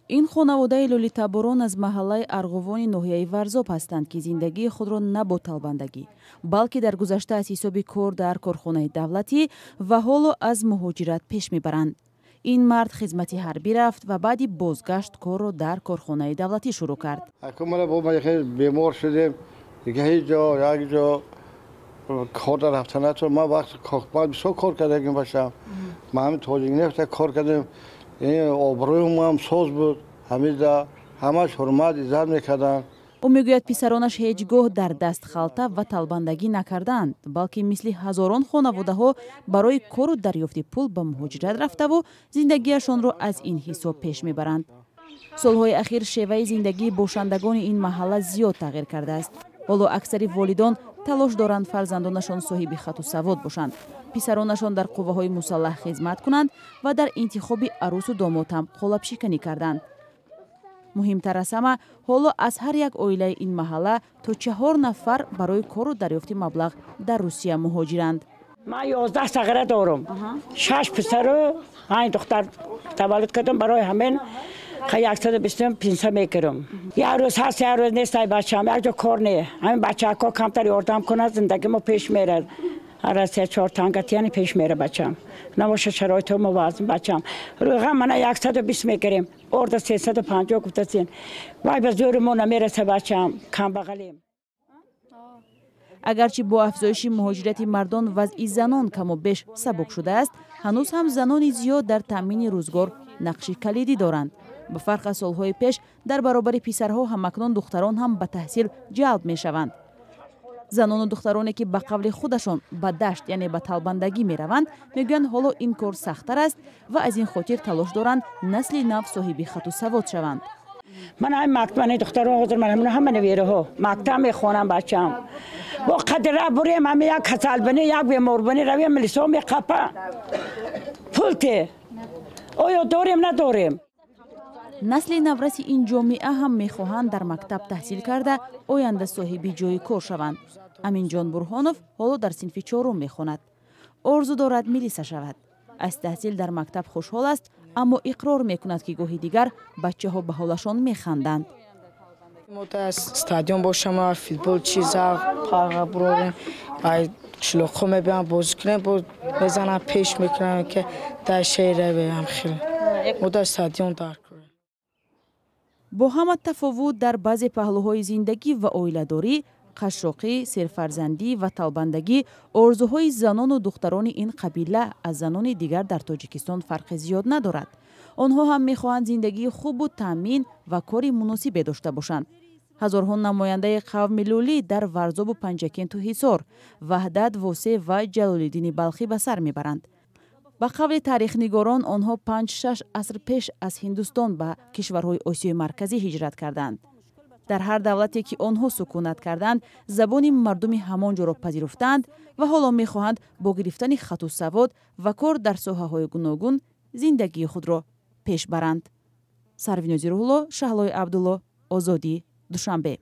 Ин хонаводаи лӯлитаборон аз маҳаллаи Арғувони ноҳияи Варзоб ҳастанд, ки зиндагии худро на бо талбандагӣ, балки дар гузашта аз ҳисоби кор дар корхонаи давлатӣ ва ҳоло аз муҳоҷират пеш мебаранд. Ин мард хизмати ҳарбӣ рафт ва баъди бозгашт корро дар корхонаи давлатӣ шурӯъ кард. Бемор шудем, дига ҳеҷ ҷо як ҷо кор рафта натавон. Ман вақт бисёр кор кардагим бошам, ман ҳамин Тоҷикнефта кор кардем, обрӯям ҳам соз буд, ҳамида ҳамаш ҳурмат иззат мекарданд. Ӯ мегӯяд, писаронаш ҳеҷ гоҳ дар даст халта ва талбандагӣ накардаанд, балки мисли ҳазорон хонаводаҳо барои кору дарёфти пул ба муҳоҷират рафтаву зиндагиашонро аз ин ҳисоб пеш мебаранд. Солҳои ахир шеваи зиндагии бошандагони ин маҳалла зиёд тағйир кардааст. Ҳоло аксари волидон талош доранд фарзандонашон соҳиби хату савод бошанд, писаронашон дар қувваҳои мусаллаҳ хизмат кунанд ва дар интихоби арӯсу домод ҳам қолабшиканӣ карданд. Муҳимтар аз ҳама, ҳоло аз ҳар як оилаи ин маҳалла то 4 нафар барои кору дарёфти маблағ дар Русия муҳоҷиранд. Ман 11 сағира дорам, 6 писару 5 духтар таваллуд кардам. Барои ҳамин 120 пенсия мегирам. Як рӯз ҳаст, як рӯз нест. Ай бачаам як ҷо кор не, ҳамин бачаҳако камтар ёрдам кунад, зиндагӣ мо пеш мерад. Ҳар 3-4 танга тияни пеш мера бачаам. Набоша шароито мувозин бачаам. Рӯйға мана 120 мегирем, орда 350 гуфтасин. Вай ба зӯри мо намереса бачаам, камбағалем. Агарчи бо афзоиши муҳоҷирати мардон вазъи занон каму беш сабук шудааст, ҳанӯз ҳам занони зиёд дар таъмини рӯзгор нақши калидӣ доранд. Ба фарқ аз солҳои пеш, дар баробари писарҳо ҳамакнун духтарон ҳам ба таҳсил ҷалб мешаванд. Занону духтароне, ки ба қавли худашон ба дашт, яъне ба талбандагӣ мераванд, мегӯянд, ҳоло ин кор сахттар аст ва аз ин хотир талош доранд насли нав соҳиби хату савод шаванд. Ман ҳамин мактаб духтарон ҳозир ман ҳама невераҳо мактаб мехонам бачаам. Бо қадра бурем, ҳами як касал бини, як бемор бини, равем милисо меқапа. Пул те. Оё дорем, надорем? Насли навраси ин ҷомеа ҳам мехоҳанд дар мактаб таҳсил карда, оянда соҳиби ҷои кор шаванд. Аминҷон Бурҳонов ҳоло дар синфи чорум мехонад. Орзу дорад милиса шавад. Аз таҳсил дар мактаб хушҳол аст, аммо иқрор мекунад, ки гоҳи дигар бачаҳо ба ҳолашон механданд. Мо дар стадион бошам, футбол чиза парға бурорем, ай қишлоқҳо мебиям бозӣ кунем, бо мезанам пеш мекунам, ки дар шеър равем хел. Мо дар стадион дар. Бо ҳама тафовут дар баъзе паҳлӯҳои зиндагӣ ва оиладорӣ, қашшоқӣ, серфарзандӣ ва талбандагӣ, орзуҳои занону духтарони ин қабила аз занони дигар дар Тоҷикистон фарқи зиёд надорад. Онҳо ҳам мехоҳанд зиндагии хубу таъмин ва кори муносибе дошта бошанд. Ҳазорҳо намояндаи қавми лӯлӣ дар Варзобу Панҷакенту Ҳисор, Ваҳдат, Восе ва Ҷалолиддини Балхӣ ба сар мебаранд. Ба қавли таърихнигорон, онҳо 5-6 аср пеш аз Ҳиндустон ба кишварҳои Осиёи Марказӣ ҳиҷрат карданд. Дар ҳар давлате, ки онҳо сукунат карданд, забони мардуми ҳамон ҷоро пазируфтаанд ва ҳоло мехоҳанд бо гирифтани хату савод ва кор дар соҳаҳои гуногун зиндагии худро пеш баранд. Сарвинози Рӯҳулло, Шаҳлои Абдулло, Озодӣ, Душанбе.